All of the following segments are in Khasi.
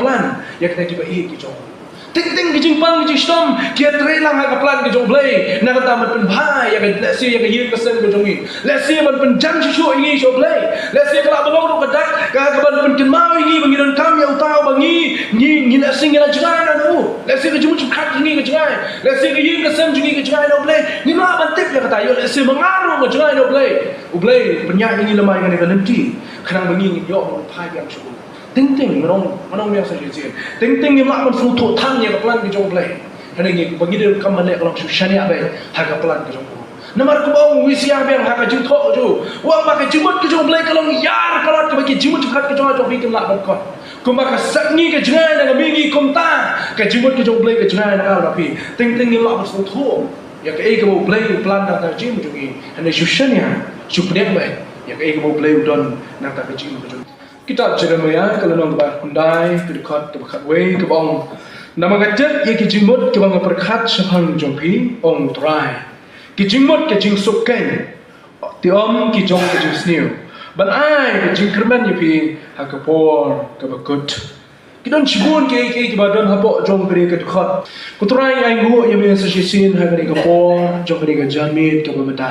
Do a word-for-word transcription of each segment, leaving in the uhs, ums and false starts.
plan ïa kita kiba ïeit ki jong u. Teng teng ki jingpang ki jingshitom ki ïatrei lang ha ka plan ka jong u Blei. Na kata ban pynbha ïa ka, lehse ïa ka ïing ka sem ka jong ngi, lehse ban pynjah shuh shuh ïa ngi sha u Blei. Lehse ka lah ban long ruh ka dak ka, ka ban pynkynmaw ïa ngi ba ngi donkam ïa uta uba ngi, ngi, ngi lehse ngi la jngai na u. Lehse ka jingmut jingpyrkhat jong ngi ka jngai. Lehse ka ïing ka sem jong ngi ka jngai na u Blei. Ngim lah ban tip ïa kata, ïoh lehse ma nga ruh nga jngai na u Blei. U Blei pynïaid ïa ngi lem ïa kane ka lynti khnang ba ngi ngin ïoh ban phai biang sha u. Teng teng, nga ong, nga ong biang sa shisien, teng teng ngim lah ban sngewthuh than ïa ka plan ka jong u Blei. Hynrei ngi, ba ngi donkam ban leh ka long shu shaniah beit ha ka plan ka jong u. Namar kumba ong u Isaïah biang ha ka jingthoh jong u, u ong ba ka jingmut ka jong u Blei ka long ïar palat kaba ki jingmut jingpyrkhat ka jong nga jong phi kim lah ban kot. Kumba ka sepngi ka jngai na ka mihngi, kumta ka jingmut ka jong u Blei ka jngai na nga na phi. Teng teng ngim lah ban sngewthuh ïa kaei kaba u Blei u plan na ka jingim ka jong ngi. Hynrei shu shaniah, shu pdiang beit ïa kaei kaba u Blei u don na ka jingim ka jong ngi. Kitab Jeremiah ka lynnong ba khyndai, ka dkhot kaba khatwei, kaba ong: Namar nga tip ïa ki jingmut kiba nga pyrkhat shaphang jong phi, ong u Trai, ki jingmut ka jingsuk keiñ, te ym ki jong ka jingsniew, ban ai ka jingkyrmen ïa phi ha ka por kaba kut. Ki don shibun kiei kiei kiba don hapoh jong kane ka dkhot. Ko Trai, nga ainguh ïa me sa shisien ha kane ka por jong kane ka janmiet kaba mynta.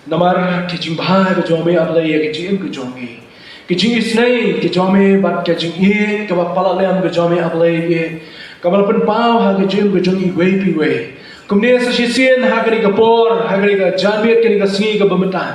Namar ka jingbha ka jong me, A Blei, ïa ka jingim ka jong ngi, ka jingisynei ka jong me bad ka jingïeit kaba palat lem ka jong me, A Blei, ïeit kaba la pynpaw ha ka jingim ka jong iwei pa iwei. Kumne sa shisien ha kane ka por, ha kane ka janmiet, kane ka sngi kaba mynta,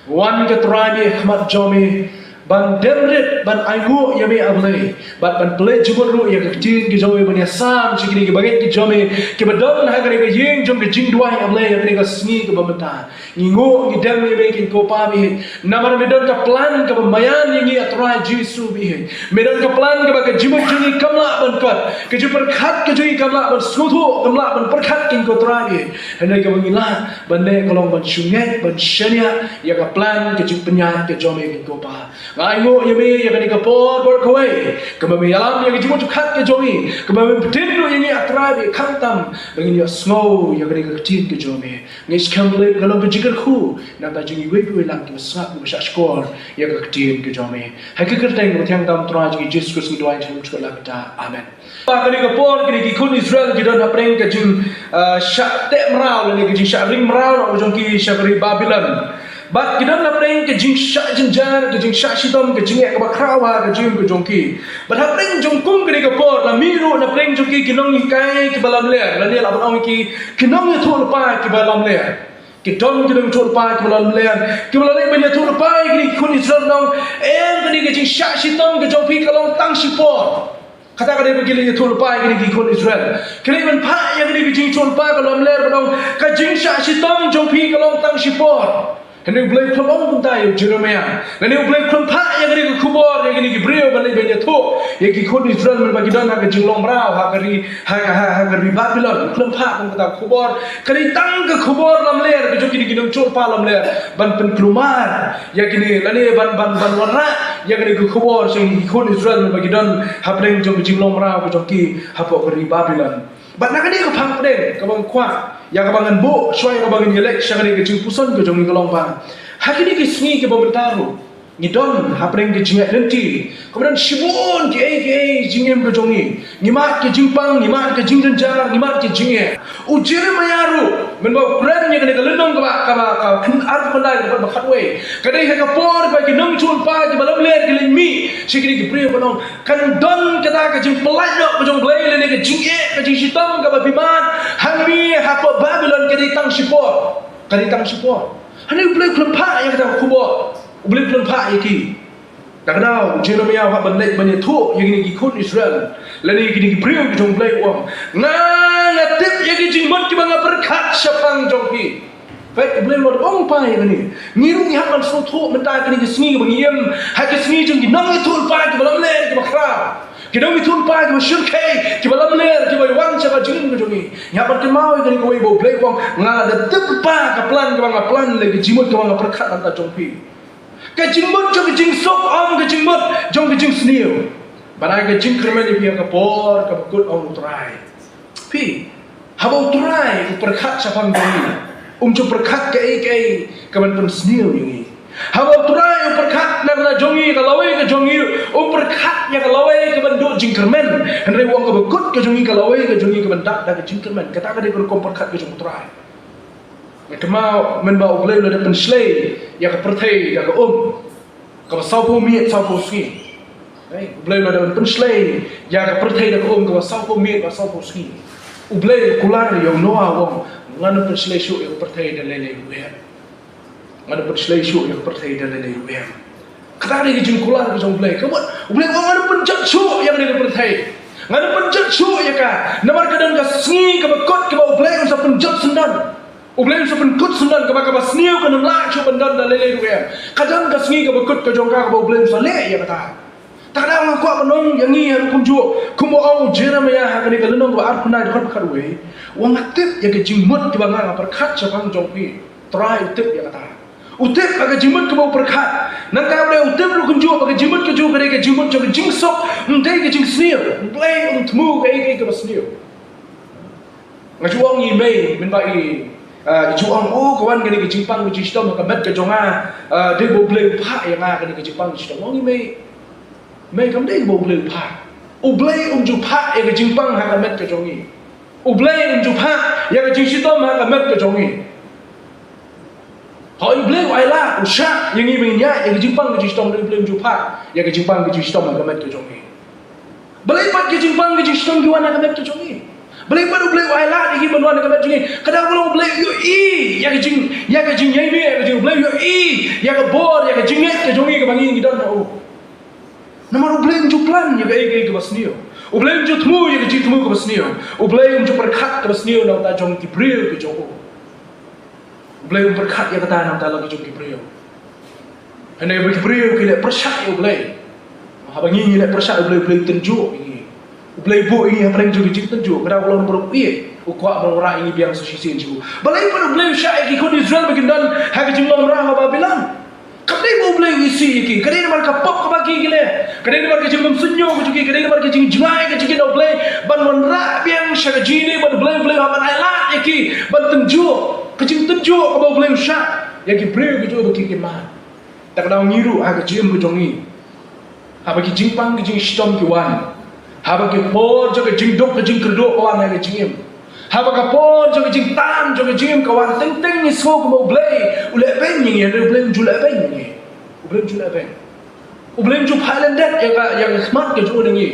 wan ko Trai me ha khmat jong me ban dem rit, ban ainguh ïa me, A Blei, bad ban pynleit jingmut ruh ïa ka ktien ka jong me, ban ïasam sha kine kiba ngeit ka jong me kiba don ha kane ka ïing jong ka jingduwai, A Blei, ha kane ka sngi kaba mynta. Ngi nguh, ngi dem ïa me, ko Pa ba ïeit, namar me don ka plan kaba maïan ïa ngi, A Trai Jisu ba ïeit. Me don ka plan kaba ka jingmut jong ngi kam lah ban kot, ka jingpyrkhat ka jong ngi kam lah ban sngewthuh, kam lah ban pyrkhat, ko Trai ba ïeit. Hynrei kaba ngi lah ban leh ka long ban shu ngeit, ban shaniah ïa ka plan ka jingpynïaid ka jong me, ko Pa. Nga ainguh ïa me ïa kane ka por baroh kawei kaba me ïalam ïa ka jingmut jingpyrkhat ka jong ngi, kaba me pynthikna ïa ngi, A Trai ba ïeit, khamtam ba ngin ïohsngew ïa kane ka ktien ka jong me. Ngi skhem lei ka long ka jingkyrkhu na ka bynta jong iwei pa iwei lang kiba sngap, kiba shahshkor ïa ka ktien ka jong me. Ha ka kyrteng kaba tyngeh tam, Trai jong ngi Jisu Khrist, ngi duwai, ngi kyrkhu ïa kata. Amen. Ha kane ka por kine ki khun Israel ki don hapdeng ka jing, ah, shah teh mraw lane ka jingshah ring mraw na ka jong ki sha ka ri Babilon. Bad ki don hapdeng ka jingshah jynjar, ka jingshah shitom, ka jingeh kaba khraw ha ka jingim ka jong ki. Bad hapdeng jong kum kane ka por, la mih ruh hapdeng jong ki ki nonghikai kiba lamler, lane lah ban ong ki, ki nongïathuhlypa kiba lamler. Ki don ki nongïathuhlypa kiba lamler, kiba la leit ban ïathuhlypa ïa kine ki khun Israel, nong, em, kane ka jingshah shitom ka jong phi ka long tang shipor. Kata ka dei ba ki la ïathuhlypa ïa kine ki khun Israel. Ki leit ban phah ïa kane ka jingïathuhlypa ka lamler, ba nong, ka jingshah shitom jong phi ka long tang shipor. Hynrei U Blei u khlem ong kumta ïa u Jeremiah. Lane U Blei u khlem phah ïa kane ka khubor ïa kine ki briew ban leit ban ïathuh ïa ki khun Israel mynba ki don ha ka jinglong mraw ha ka ri, ha, ha, ha ka ri Babilon. U khlem phah kum kata ka khubor. Ka dei tang ka khubor lamler ka jong kine ki nongïathuhlypa lamler ban pynkulmar ïa kine, lane ban, ban, ban wanrah ïa kane ka khubor sha ki khun Israel mynba ki don hapdeng jong ka jinglong mraw ka jong ki hapoh ka ri Babilon. Bad na kane ka phang pdeng kaba nga kwah ïa kaba ngan buh shuwa ïa kaba ngin ïaleit sha kane ka jingpuson ka jong ngi ka long ba, ha kine ki sngi kiba mynta ruh ngi don hapdeng ka jingeh lynti, kaba don shibun kiei kiei jingim ka jong ngi. Ngi mad ka jingpang, ngi mad ka jingjynjar, ngi mad ka jingeh. U Jeremiah ruh mynba u kren ïa kane ka lynnong kaba, kaba, kaba khyndai, kaba khatwei, ka dei ha ka por ba ki nongïathuhlypa kiba lamler ki leit mih sha kine ki briew, ba nong, kan don kata ka jingpyllait noh ka jong U Blei lane ka jingeh, ka jingshitom kaba phi mad ha ngi hapoh Babilon ka dei tang shipor. Ka dei tang shipor. Hynrei U Blei u khlem phah ïa kata ka khubor. U Blei u khlem phah ïa ki. Ka daw u Jeremiah u hap ban leit ban ïathuh ïa kine ki khun Israel, lane ïa kine ki briew ki jong U Blei, u ong, nga, nga tip ïa ki jingmut kiba nga pyrkhat shaphang jong phi. Peit, U Blei u la ong pat ïa kane. Ngi ruh ngi hap ban sngewthuh mynta kine ki sngi kiba ngi im, ha ki sngi jong ki nongïathuhlypa kiba lamler, kiba khraw. Ki nongïathuhlypa kiba shyrkhei, kiba lamler, kiba wan sha ka jingim ka jong ngi. Ngi hap ban kynmaw ïa kane kawei ba U Blei u ong, nga la da tip pat ka plan kaba nga plan lane ka jingmut kaba nga pyrkhat na ka bynta jong phi. Ka jingmut jong ka jingsuk, ym ka jingmut jong ka jingsniew. Ban ai ka jingkyrmen ïa phi ha ka por kaba kut, ong U Trai. Phi, haba U Trai u pyrkhat shaphang jong ngi, um ju pyrkhat kaei kaei kaban pynsniew ïa ngi. Haba U Trai u pyrkhat na ka bynta jong ngi, ka lawei ka jong ngi, u pyrkhat ïa ka lawei ka ban duh jingkyrmen. Hynrei u ong kaba kut ka jong ngi, ka lawei ka jong ngi ka ban dap da ka jingkyrmen. Kata ka dei ka rukom pyrkhat ka jong U Trai. Nga kynmaw mynba U Blei u la dep pynshlei ïa ka pyrthei da ka um kaba sawphew miet sawphew sngi. Hei, U Blei u la dep pynshlei ïa ka pyrthei da ka um kaba sawphew miet bad sawphew sngi. U Blei u kular ïa u Noah, u ong, ngan pynshlei shuh ïa ka pyrthei da lei lei ruh em. Ngan pynshlei shuh ïa ka pyrthei da lei lei ruh em. Kata ka dei ka jingkular ka jong U Blei. Ka mut U Blei u ong, ngan pynjot shuh ïa ka dei ka pyrthei. Ngan pynjot shuh ïa ka. Namar ka don ka sngi kaba kut kaba U Blei un sa pynjot syndon. U Blei un sa pynkut syndon kaba, kaba sniew kan ym lah shuh ban don da lei lei ruh em. Ka don ka sngi kaba kut ka jong ka kaba U Blei un sa leh ïa kata. Te kata nga kwah ban ong ïa ngi haduh kumjuh, kumba ong u Jeremiah ha kane ka lynnong kaba arphew khyndai dkhot khatwei. U ong, nga tip ïa ka jingmut kaba nga, nga pyrkhat shaphang jong phi. Trai u tip ïa kata. U tip ïa ka jingmut kaba u pyrkhat. Nangta U Blei u tip ruh kumjuh ba ka jingmut ka jong u ka dei ka jingmut jong ka jingsuk, ym dei ka jingsniew. U Blei um thmu kaei kaei kaba sniew. Nga ju ong ïa i mei, mynba i, ah, i ju ong, oh, ka wan kane ka jingpang ka jingshitom ha ka met ka jong nga, ah, dei ba U Blei u phah ïa nga kane ka jingpang ka jingshitom. Ong ïa i mei, mei, kam dei ba U Blei u phah. U Blei um ju phah ïa ka jingpang ha ka met ka jong i. U Blei um ju phah ïa ka jingshitom ha ka met ka jong i. Hooid, U Blei u ailad, u shah ïa ngi ba ngin ïaid ïa ka jingpang ka jingshitom, hynrei U Blei um ju phah ïa ka jingpang ka jingshitom ha ka met ka jong ngi. Balei pat ka jingpang ka jingshitom ki wan ha ka met ka jong ngi? Balei pat U Blei u ailad ïa ki ban wan ha ka met jong ngi? Ka daw ba long U Blei u ïohi ïa ka jing, ïa ka jingïaimih, ïa ka jing, U Blei u ïohi ïa ka bor, ïa ka jingngeit ka jong ngi kaba ngi ngi don ha u. Namar U Blei um ju plan ïa kaei kaei kaba sniew. U Blei um ju thmu ïa ka jingthmu kaba sniew. U Blei um ju pyrkhat kaba sniew na ka bynta jong ki briew ki jong u. U Blei um pyrkhat ïa kata na ka bynta la ki jong ki briew. Hynrei ba ki briew ki leh pyrshah ïa U Blei. Haba ngi ngi leh pyrshah ïa U Blei, U Blei u tynjuh ïa ngi. U Blei buh ïa ngi hapdeng jong ki jingtynjuh. Ka daw ba long u briew u ïeit, u kwah ban wanrah ïa ngi biang sa shisien shuh. Balei pat U Blei u shah ïa ki khun Israel ba kin don ha ka jinglong mraw ha Babilon? Kam dei ba U Blei u isih ïa ki. Ka dei namar ka pop kaba ki ki leh. Ka dei namar ka jingbymsuidñiew ka jong ki. Ka dei namar ka jingjngai ka jong ki na U Blei ban wanrah biang sha ka jingim, ban U Blei, U Blei u hap ban ailad ïa ki, ban tynjuh. Ka jingtynjuh kaba U Blei u shah ïa ki briew ki jong u ba ki kin mad. Te ka daw ngi ruh ha ka jingim ka jong ngi, haba ki jingpang ki jingshitom ki wan, haba ki por jong ka jingduk ka jingkyrduh ka wan ha ka jingim, haba ka por jong ka jingtan jong ka jingim ka wan, teng teng ngi sngew kumba U Blei u lehbeiñ ïa ngi, hynrei U Blei um ju lehbeiñ ïa ngi. U Blei um ju lehbeiñ. U Blei um ju phah lyndet ïa ka, ïa ka khmat ka jong u na ngi.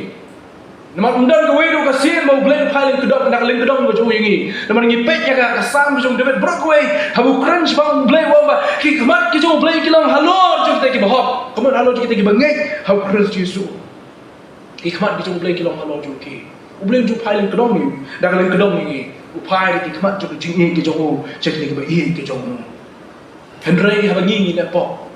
Namar ym don kawei ruh ka sien ba U Blei u phah lyngkdong, na ka lyngkdong ka jong u ïa ngi. Namar ngi peit ïa ka, ka Salm ka jong u David baroh kawei, haba u kren shaphang U Blei u ong ba ki khmat ki jong U Blei ki long halor jong kita kiba hok, ka mut halor jong kita kiba ngeit ha U Khrist Jisu. Ki khmat ki jong U Blei ki long halor jong ki. U Blei um ju phah lyngkdong ïa ngi, na ka lyngkdong ïa ngi. U phah ïa ki khmat jong ka jingïeit ka jong u sha kita kiba ïeit ka jong u. Hynrei haba ngi ngi leh pop,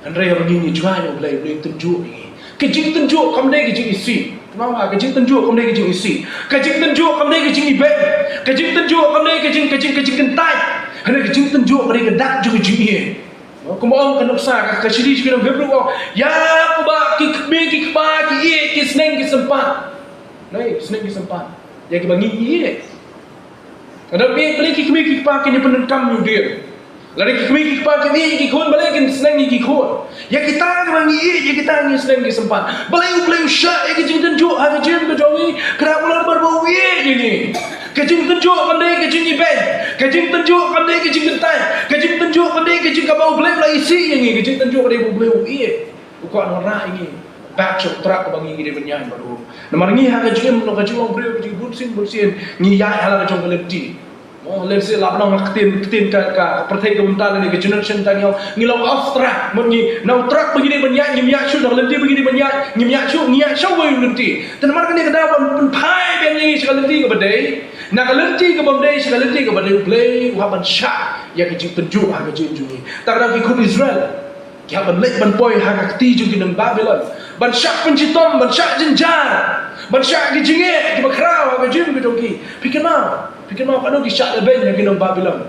hynrei haba ngi ngi jngai ïa U Blei, U Blei u tynjuh ïa ngi. Ka jingtynjuh kam dei ka jingisih. Kynmaw ha, ka jingtynjuh kam dei ka jingisih. Ka jingtynjuh kam dei ka jingibeiñ. Ka jingtynjuh kam dei ka jing, ka jing, ka jingkyntait. Hynrei ka jingtynjuh ka dei ka dak jong ka jingïeit. Kumba ong ka nuksa, ka, ka shithi sha ki nong Hebru ka ong, ïa uba ki kmie ki kpa ki ïeit, ki sneng ki sympat. Nai, sneng ki sympat ïa kiba ngi ïeit. Lada ïeit, balei ki kmie ki kpa kin ïa pyndonkam ïa u dieng? Lada ki kmie ki kpa ki ïeit ïa ki khun, balei kin sneng ïa ki khun? Ïa kita kiba ngi ïeit, ïa kita ngi sneng ki sympat. Balei U Blei u shah ïa ka jingtynjuh ha ka jingim ka jong ngi? Ka dei namar ba U ïeit ïa ngi. Ka jingtynjuh kam dei ka jingibeiñ. Ka jingtynjuh kam dei ka jingkyntait. Ka jingtynjuh kam dei ka jing kaba U Blei u la isih ïa ngi. Ka jingtynjuh ka dei ba U Blei u ïeit. U kwah ban wanrah ïa ngi back sha u trak uba ngi ngi dei ban ïaid bad u. Namar ngi ha ka jingim, ka jinglong briew, ka jingim bunsien bunsien, ngi ïaid ha la ka jong ka lynti. Oh, lehse lah ban ong ha ka ktien, ktien ka, ka pyrthei ka mynta lane ka generation ta ngi ong, ngi long off track. Mut ngi na u trak ba ngi dei ban ïaid ngim ïaid shuh, na ka lynti ba ngi dei ban ïaid ngim ïaid shuh, ngi ïaid sha kawei u lynti. Te namar kane ka daw ban pynphai biang ïa ngi sha ka lynti kaba dei. Na ka lynti kaba ym dei sha ka lynti kaba dei, U Blei u hap ban shah ïa ka jingtynjuh ha ka jingim jong ngi. Te ka daw ki khun Israel ki hap ban leit ban poi ha ka kti jong ki nong Babilon, ban shah pynshitom, ban shah jynjar, ban shah ki jingeh kiba khraw ha ka jingim ka jong ki. Phi kynmaw, phi kynmaw katno ki shah lehbeiñ ha ki nong Babilon.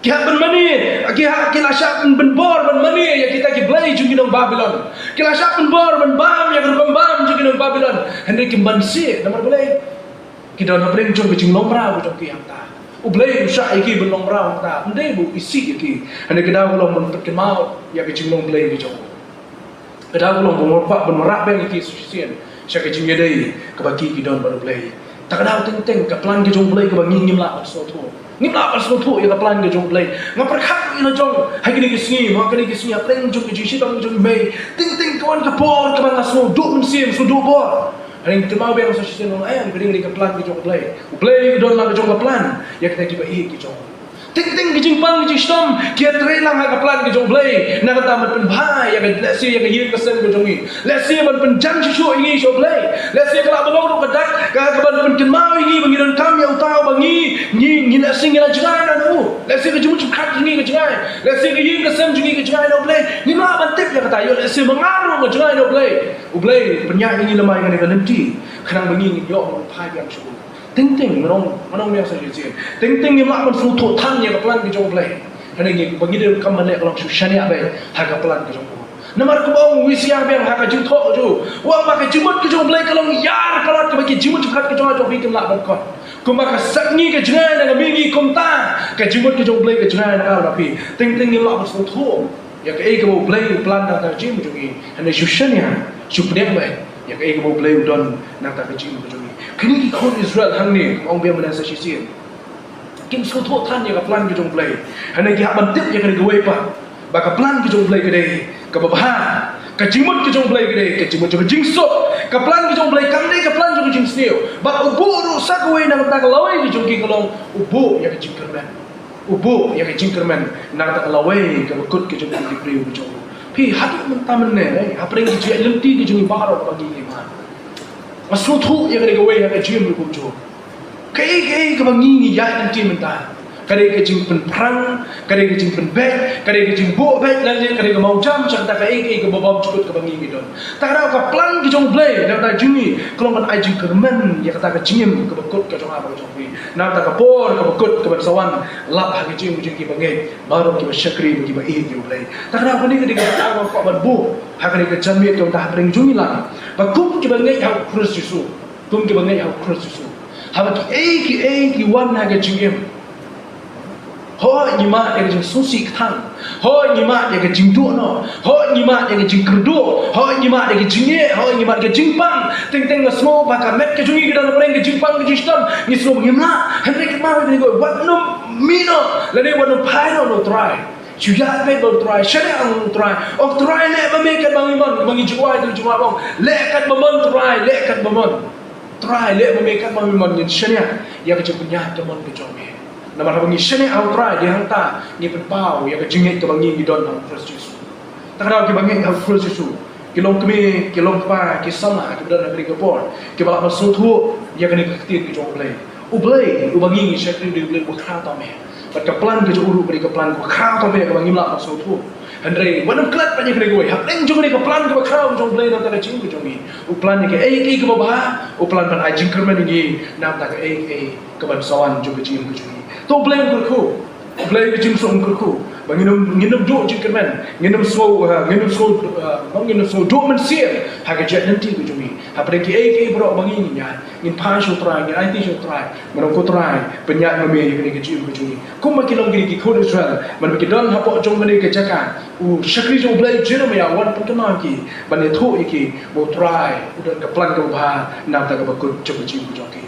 Ki hap ban mane, ki hap, ki la shah pyn, pynbor ban mane ïa kita ki blei jong ki nong Babilon. Ki la shah pynbor ban bam ïa ka rukom bam jong ki nong Babilon. Hynrei kim banse, namar balei? Ki don hapdeng jong ka jinglong mraw ka jong ki hangta. U Blei u shah ïa ki ban long mraw, hangta ym dei ba u isih ïa ki. Hynrei ka daw ka long ban pynkynmaw ïa ka jinglong Blei ka jong u. Ka daw ka long ban kwah ban wanrah biang ïa ki shisien sha ka jingïadei kaba ki ki don bad U Blei. Ta ka daw teng teng ka plan ka jong U Blei kaba ngi ngim lah ban sngewthuh. Ngim lah ban sngewthuh ïa ka plan ka jong U Blei. Nga pyrkhat ïa la jong ha kine ki sngi, ha kine ki sngi, ha pdeng jong ka jingshitom jong i mei. Teng teng ka wan ka por kaba nga sngew duh mynsiem, sngew duh bor. Hynrei nga kynmaw biang sa shisien, ong, eh, ka dei ka plan ka jong U Blei. U Blei u don la ka jong ka plan ïa kita kiba ïeit ki jong u. Teng teng ki jingpang ki jingshitom ki ïatrei lang ha ka plan ka jong U Blei. Na kata ban pynbha ïa ka, lehse ïa ka ïing ka sem ka jong ngi. Lehse ban pynjang shuh shuh ïa ngi sha U Blei. Lehse ka lah ban long ruh ka dak ka, ka ban pynkynmaw ïa ngi ba ngi donkam ïa uta uba ngi, ngi, ngi lehse ngi la jngai na u. Lehse ka jingmut jingpyrkhat jong ngi ka jngai. Lehse ka ïing ka sem jong ngi ka jngai na U Blei. Ngim lah ban tip ïa kata, ïoh lehse ma nga ruh nga jngai na U Blei. U Blei pynïaid ïa ngi lem ha kane ka lynti khnang ba ngi ngin ïoh ban phai biang sha u. Teng teng, nga ong, nga ong biang sa shisien. Teng teng ngim lah ban sngewthuh than ïa ka plan ka jong U Blei. Hynrei ngi, ba ngi donkam ban leh ka long shu shaniah beit ha ka plan ka jong u. Namar kumba ong u Isaïah biang ha ka jingthoh jong u, u ong ba ka jingmut ka jong U Blei ka long ïar palat kaba ki jingmut jingpyrkhat ka jong nga jong phi kim lah ban kot. Kumba ka sepngi ka jngai na ka mihngi, kumta ka jingmut ka jong U Blei ka jngai na nga na phi. Teng teng ngim lah ban sngewthuh ïa kaei kaba U Blei u plan na ka jingim jong ngi. Hynrei shu shaniah, shu pdiang beit ïa kaei kaba U Blei u don na ka jingim jong ngi. Kine ki khun Israel hangne, ong biang mynta sa shisien, kim sngewthuh than ïa ka plan ka jong U Blei. Hynrei ki hap ban tip ïa kane kawei pat, ba ka plan ka jong U Blei ka dei kaba bha. Ka jingmut ka jong U Blei ka dei ka jingmut jong ka jingsuk. Ka plan ka jong U Blei kam dei ka plan jong ka jingsniew. Bad u buh ruh sa kawei na ka bynta ka lawei ka jong ki ka long u buh ïa ka jingkyrmen. U buh ïa ka jingkyrmen na ka bynta ka lawei kaba kut ka jong ki briew ka jong u. Phi, haduh mynta mynne, eh, hapdeng ka jingïaid lynti ka jong ngi baroh kaba ngi ïa man, nga sngewthuh ïa kane kawei ha ka jingim ruh kumjuh. Kaei kaei kaba ngi ngi ïaid lynti mynta, ka dei ka jingpynphrang, ka dei ka jingpynbeit, ka dei ka jingbuh beit, lane ka dei ka mawjam sha kata kaei kaei kaba bymjukut kaba ngi ngi don. Ta ka daw ka plan ka jong U Blei na ka bynta jong ngi ka long ban ai jingkyrmen ïa kata ka jingim kaba kut ka jong nga bad ka jong phi. Na kata ka por kaba kut kaban sa wan lap ha ka jingim ka jong ki bangeit baroh kiba shakri bad kiba ïeit ïa U Blei. Ta ka daw kane ka dei kaba nga kwah ban buh ha kane ka janmiet ka mynta hapdeng jong ngi lang, ba kum kiba ngeit ha U Khrist Jisu, kum kiba ngeit ha U Khrist Jisu, haba kiei kiei ki wan ha ka jingim, hooid ngi mad ïa ka jingsngewsih kthang, hooid ngi mad ïa ka jingduh noh, hooid ngi mad ïa ka jingkyrduh, hooid ngi mad ïa ka jingeh, hooid ngi mad ïa ka jingpang. Teng teng nga sngew ba ka met ka jong ngi ka don hapdeng ka jingpang ka jingshitom, ngi sngew ba ngim lah. Hynrei ka mut ngi ong, wat nym mih noh lane wat nym phai noh na U Trai. Shu ïaid beit bad U Trai, shaniah ïa U Trai. Ong Trai, leh ma me katba me mon, ma ngi jingrwai, ngi jingrwai, ong, leh katba mon Trai, leh katba mon. Trai, leh ma me katba me mon, ngin shaniah ïa ka jingpynïaid ka mon ka jong me. Namar haba ngi shaniah ha U Trai, dei hangta ngi pynpaw ïa ka jingngeit kaba ngi ngi don ha U Khrist Jisu. Ta ka daw kiba ngeit ha U Khrist Jisu, ki long kmie, ki long kpa, ki samla, kiba don ha kane ka por, kiba lah ban sngewthuh ïa kane ka ktien ka jong U Blei. U Blei uba ngi ngi shakri u dei U Blei uba khraw tam eh. Bad ka plan ka jong u ruh ka dei ka plan kaba khraw tam eh kaba ngim lah ban sngewthuh. Hynrei wat nym klet pat ïa kane kawei, hapdeng jong kane ka plan kaba khraw jong U Blei na ka bynta ka jingim ka jong ngi, u plan ïa kaei kaei kaba bha, u plan ban ai jingkyrmen ïa ngi na ka bynta kaei kaei kaban sa wan jong ka jingim ka jong ngi. To U Blei un kyrkhu, U Blei ka jingsuk un kyrkhu ba ngin nym, ngin nym duh jingkyrmen, ngin nym sngew, eh, ngin nym sngew, eh, ngin nym sngew duh mynsiem ha ka jingïaid lynti ka jong ngi. Hapdeng kiei kiei baroh ba ngi ngi ïaid, ngin phai sha U Trai, ngin aiti sha U Trai, ban ong, ko Trai, pynïaid ma me ïa kane ka jingim ka jong ngi. Kumba ki long kine ki khun Israel, mynba ki don hapoh jong kane ka jaka, u shakri jong U Blei u Jeremiah u wan pynkynmaw ïa ki, ban ïathuh ïa ki ba U Trai u don ka plan kaba bha na ka bynta kaba kut jong ka jingim ka jong ki.